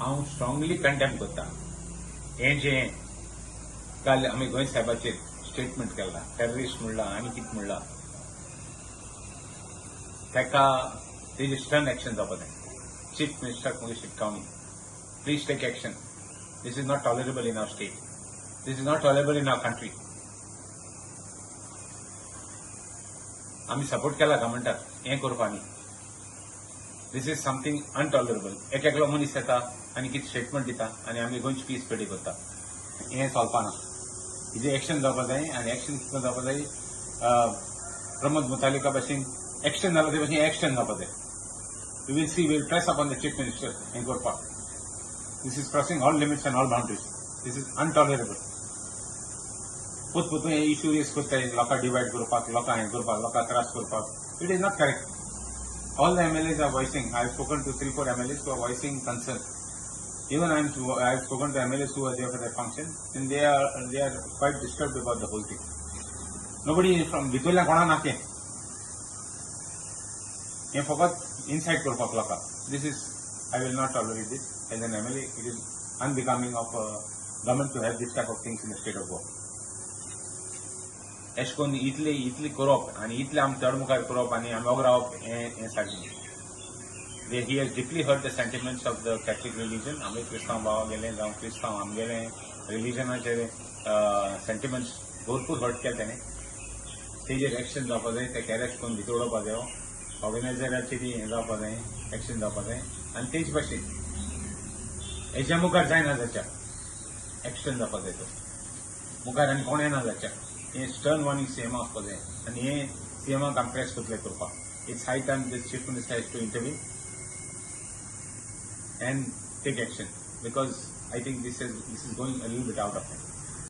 हांव strongly condemn करता हें जें काल आमी गोंय साहेबाचेर स्टेटमेंट केला, टेररिस्ट म्हणला आनी कितें म्हणला, ताका तेजी स्टर्न एक्शन जावपा जाय. चीफ मिनिस्टराक म्हजी शिटकावणी, please take action. This is not tolerable in our state, this is not tolerable in our country. आमी सपोर्ट केला गव्हर्मेंटाक हें करपा न्ही. This is something intolerable. एक एकलो मनीस येता आनी कितें स्टेटमेंट दिता आनी आमी गोंयची पीस पेडी करता, हें चलपा ना. हेजें एक्शन जावपा जाय आनी एक्शन कितें जावपा जाय, प्रमोद मुतालिका भशेन एक्शन जाला ते भशेन एक्शन जावपा जाय. We will see, will press upon the chief minister हें करपाक. This is crossing all limits and all boundaries. This is intolerable. पोत पोतून हे इशू रेज करताय लोकांक डिवायड करपाक, लोकांक हें करपाक, लोकांक त्रास करपाक. It is not correct. All the MLAs are voicing. I have spoken to 3-4 MLAs who are voicing concern. Even I have spoken to MLAs who are there for that function, and they are quite disturbed about the whole thing. Nobody from भितरल्या कोणा नाके हें फकत Insight करपाक लोकांक. This is I will not tolerate this as an MLA. It is unbecoming of a government to have this type of things in the state of Goa. अशें करून इतले इतले करप आनी इतले आमी चड मुखार करप आनी आमी वोग रावप हें सारकें न्ही. He has deeply hurt the sentiments of the Catholic religion. आमी क्रिस्तांव भाव गेले जावं क्रिस्तांव आमगेले रिलिजनाचे सेंटिमेंट्स भरपूर हर्ट केले तेणें. तेजेर एक्शन जावपा जाय, तेका अरेस्ट करून भितर उडोवपा जायो, ऑर्गनायझराचेर हें जावपा जाय, एक्शन जावपा जाय आनी तेच भाशेन हेच्या मुखार जायना जाच्या एक्शन जावपा जाय. तो मुखार आनी कोण येना जाच्या हें स्टर्न वॉर्निंग सीएमा वचपा जाय आनी हें सीएमाक आमी प्रेस करतले करपाक. It's high time the chief minister has to intervene and take action, because I think this is going a little bit out of hand.